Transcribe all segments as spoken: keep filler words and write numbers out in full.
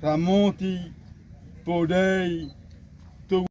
Tamoti, podai, tu.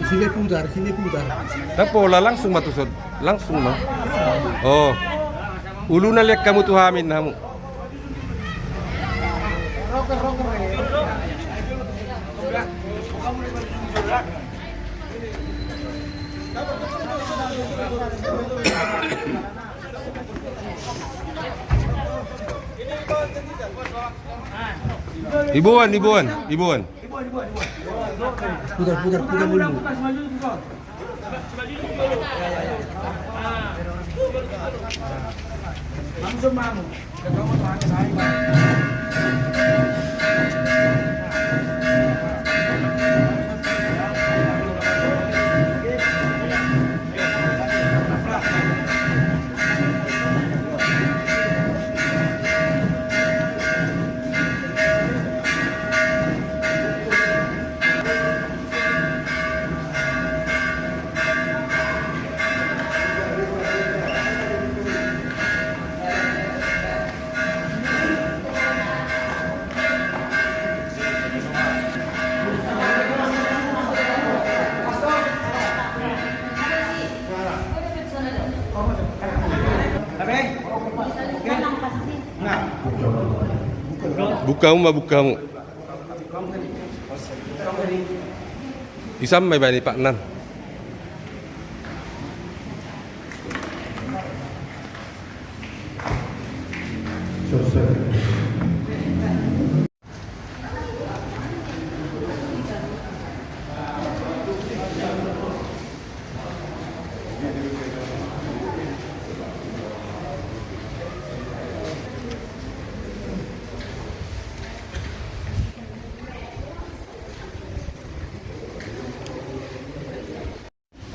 Sini putar, sini putar. Ndang pola, langsung ma tu son. Langsung ma. Oh. Uluna lean hamu tu hamin hamu. Iboan, iboan, iboan. Putar, putar, putar dulu. Buka hamu ma, buka hamu. Isam ma ibani paknan.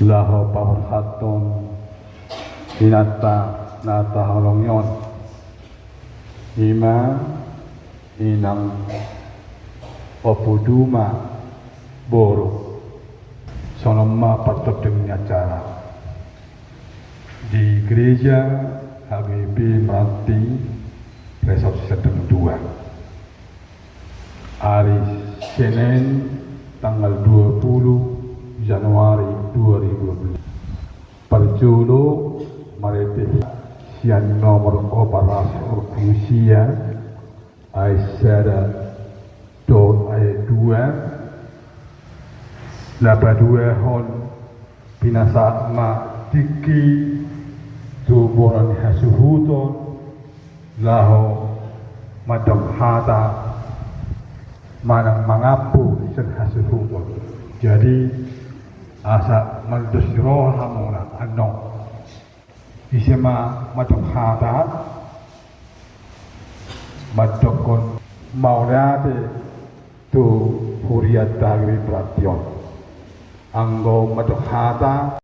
Laho paborhathon inanta na taholongi on, ima inang Ompu Duma boru. Songon on ma partording ni acara di Gereja H G P Meranti, Resort Serdang dua. Ari Senin, tanggal dua puluh Januari dua ribu dua puluh lima. Parjolo, marhite sian nomor opat ratus opat pulu sia, ayat sada dohot ayat dua, na paduahon, pinasahat ma tingki tu bona ni hasuhuton laho mandok hata manang mangampu sian hasuhuton. Jadi, asa mandos ni roha hamuna annon. Ise ma mandok hata, mandokkon mauliate tu hurianta H G P Meranti on. Anggo mandok hata.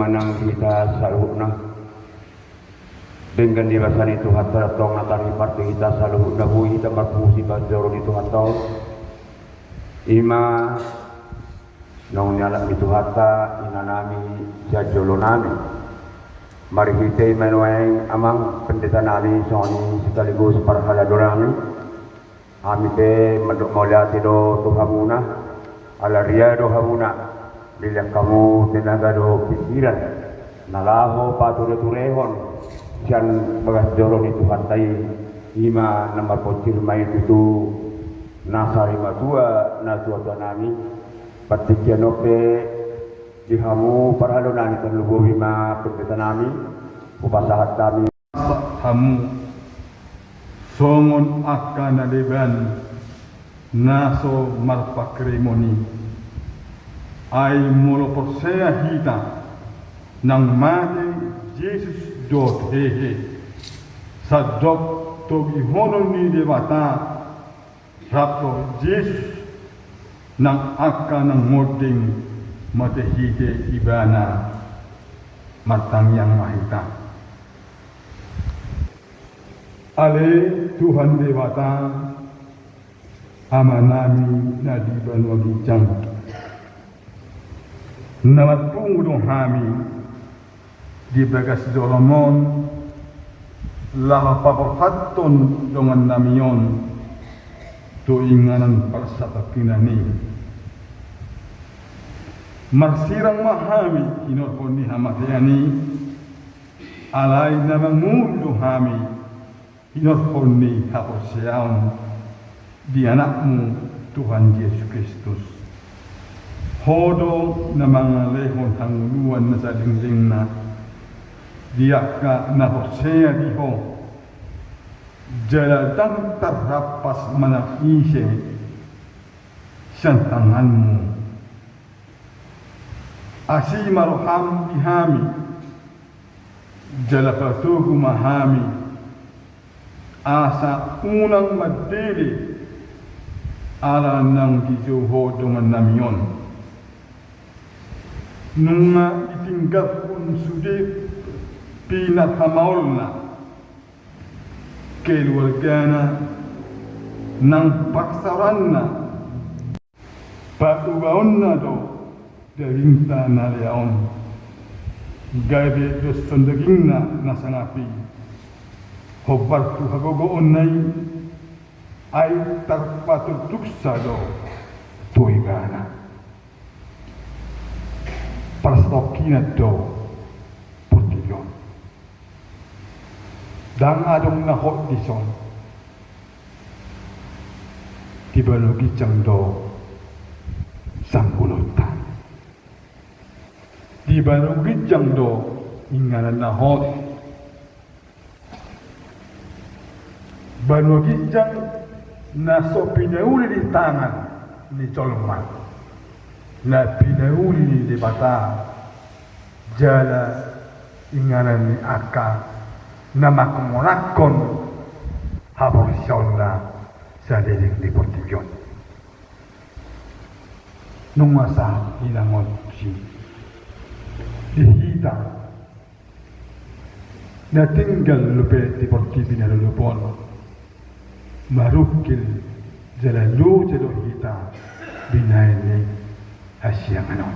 Manang hita saluhutna. Denggan ni basa ni Tuhanta, tong na tarhite hita saluhutna, boi hita marpungu sian joro ni Tuhanta on. Ima naung nialap ni Tuhanta inanami sian jolonami. Marhite i ma nuaeng amang pendetanami songon i sekaligus parhaladonami. Hami pe mandok mauliate do tu hamuna, ala ria do hamuna, dilehon hamu tenaga dohot pingkiran na laho patureturehon sian bagas joro ni Tuhanta i, ima na marponsir ma i tutu nasa rimatua natuatuanami. Partingkian on pe di hamu parhaladonami, tarlumobi ma pendetanami, hupasahat hami. Hamu songon angka na leban na so marpanghirimon i. Ai molo porsea hita nang mate Jesus dohot hehe, sandok togihonon ni Debata rap dohot Jesus nang angka na monding marhite Ibana, martangiang ma hita. Ale Tuhan Debata, Amanami na di banua ginjang, na marpungu do hami di bagas joroM on, laho paborhathon dongannami on tu inganan parsatongkinan i. Marsirang ma hami hinorhon ni hamatean i, alai na mangolu do hami hinorhon ni haporseaon di AnakMu, Tuhan Jesus Kristus. Ho do na mangalehon hangoluan na saleleng-lelengna di angka na porsea di Ho, jala ndang tarrampas manang ise sian tanganMu. Asi ma rohaM di hami, Jala patogu ma hami asa unang mandele ala naung dijou Ho dongannami on. Nunga ditinggalhon sude pinarhamaolna, keluargana, nang parsaoranna. Paubaonna do dagingta na lea on, gabe doshon dagingna na sangap i hombar tu hagogoonna i, ai tarpaturduksa do tu ibana. Parsatongkinan do portibi on. Ndang adong na hot dison. Di banua ginjang do sanggulonta. Di banua ginjang do inganan na hot. Banua ginjang na so pinauli ni tangan ni jolma, na pinauli ni Debata, jala inganan ni angka na mangkonakon haporseaonna saleleng ni portibi on. Nunga sahat inang on tusi. Di hita na tinggal dope di portibi na lolop on, marungkil jala loja do hita binahen ni hasiangan on.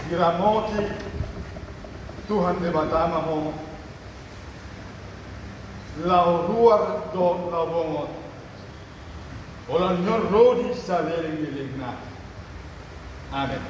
Diramoti Tuhan Debata ma ho, laho ruar dohot laho bongot, olo ni on ro di saleleng ni lelengna. Amen.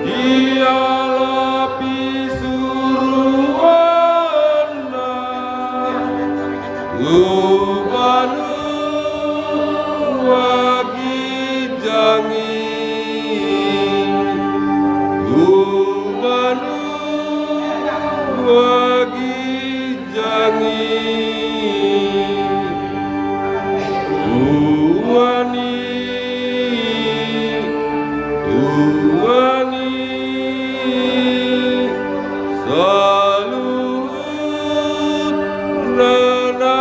Di ala pisuruanna, tu banua ginjang i, tu banua ginjang i. Tuhan i, Tuhan i, saluhutna na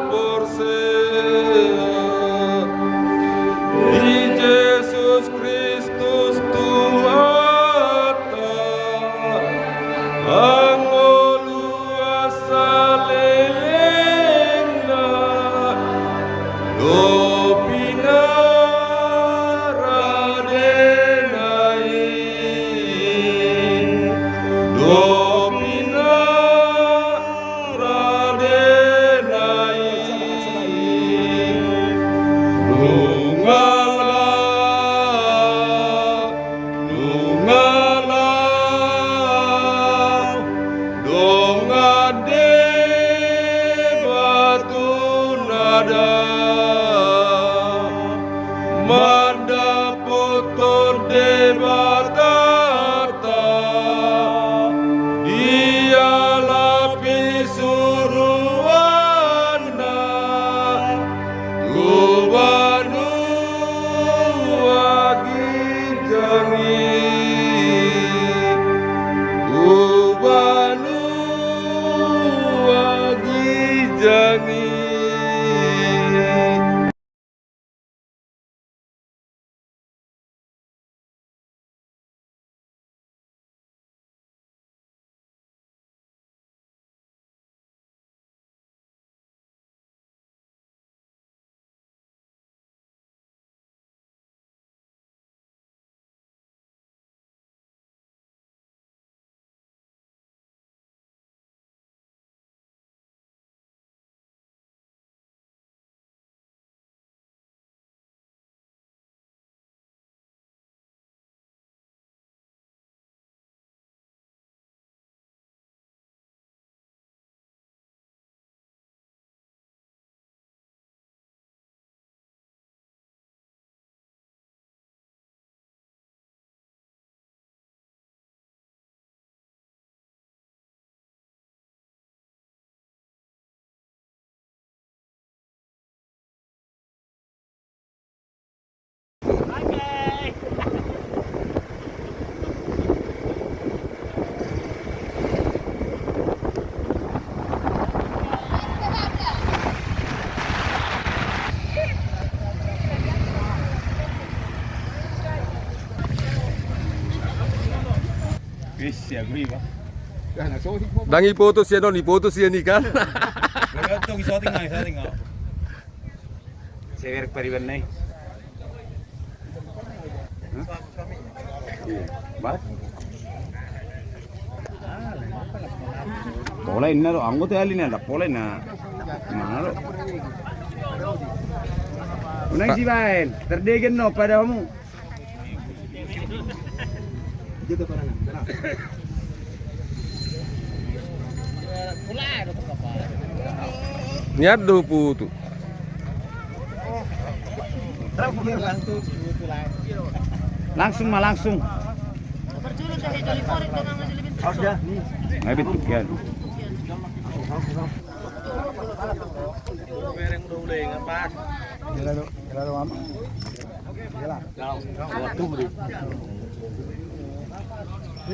porsea di Jesus Kristus Tuhanta, angoluan salelengna, dob pinaradena i, dob pinaradena i, nunga la Nunga la dongan Debata nada mandapothon Debatanta di ala pisuruanna. Tu banua ginjang i, tu banua ginjang i. Ndang ipoto sian on, ipoto sian i kan. Seber pariban nai. Pola inna do, anggo te ali na, pola inna. Mana do? Unang sibaen, terdegen no pada kamu. Niat do putu. Langsung ma, langsung. Ngai betul kan.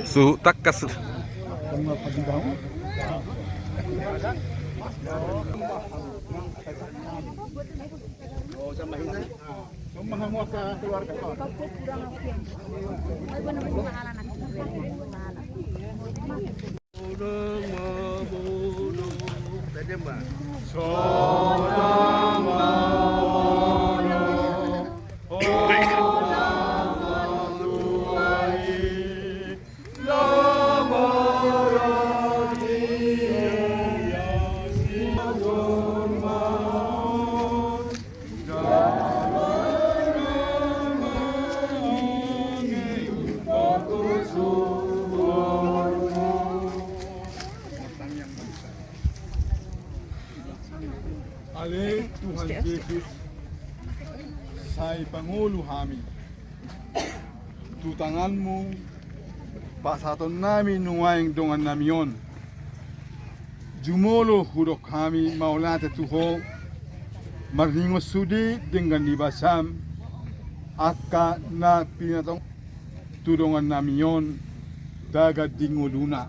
Suhu takkas. Ale Tuhan Jesus, sai pangolu hami. Tu tanganmu pasahatonnami nuaeng dongannami on. Jumolo hudok hami mauliate tu Ho, marningot sude denggan ni basam, angka na pinatong tu dongannami on, tagan di ngoluna.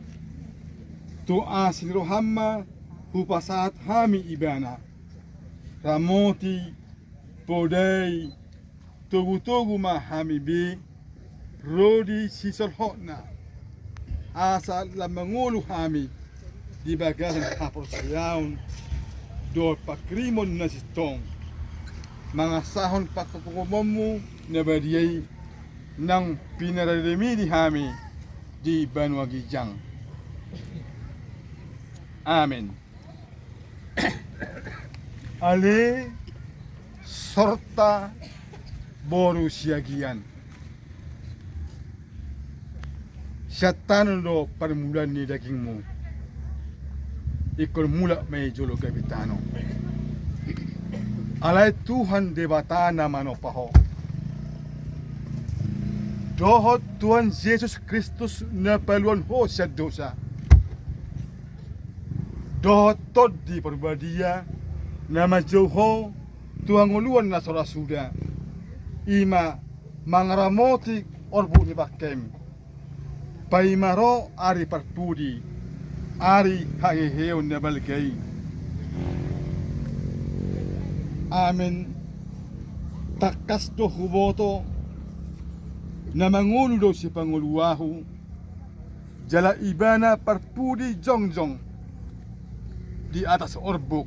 Tu asi ni roham ma hupasahat hami ibana. Ramoti, podai, togutogu ma hami be ro di sisolhotna, asa lam mangolu hami di bagasan haporseaon dohot pangkirimon na sintong, mangasahon pangkokomonmu na badia i, naung pinarademi di hami di banua ginjang. Amen. Ale sorta boru Siagian, sian tano do parmulaan ni dagingmu, ingkon mulak ma i jolo gabe tano. Alai Tuhan Debata na manompa ho, dohot Tuhan Jesus Kristus na paluahon ho sian dosa, dohot Tondi Parbadia na manjou ho tu hangoluan na so ra suda, i ma mangaramoti orbuk ni bangkem, paima ro ari parpudi, ari haheheon na balga i. Amen. Tangkas do huboto, na mangolu do sipangolu ahu, jala ibana parpudi jongjong di atas orbuk,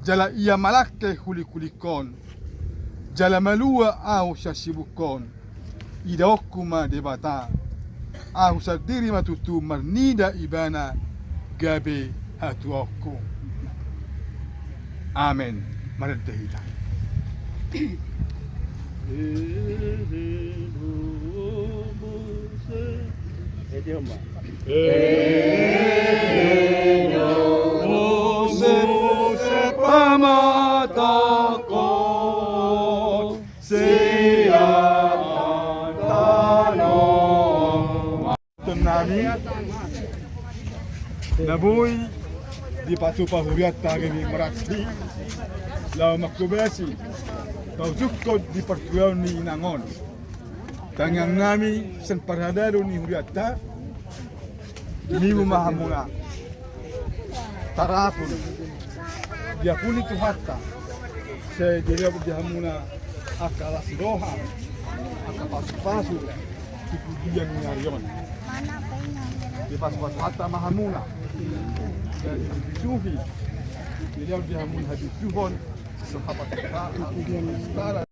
jala ia malangke hulihulik on, jala malua ahu sian sibuk on. Idaonku ma Debata, ahu sandiri ma tutu marnida ibana gabe hatuaonku. Amen. Marende hita. Nami na boi dipatupa hurianta gabe marasi laho manghobasi paujungkon di partuaon ni inang on. Tangiang nami sian parhalado ni hurianta, nimu ma hamuna tarapun, diampuni Tuhanta, sai dilehon di hamuna angka las ni roha, angka pasupasu tu pudian ni ari on. Dipasu-pasu Tuhanta ma hamuna. Jadi, disuhi. Jadi, au di hamuna habisuhon. Sahabat kita.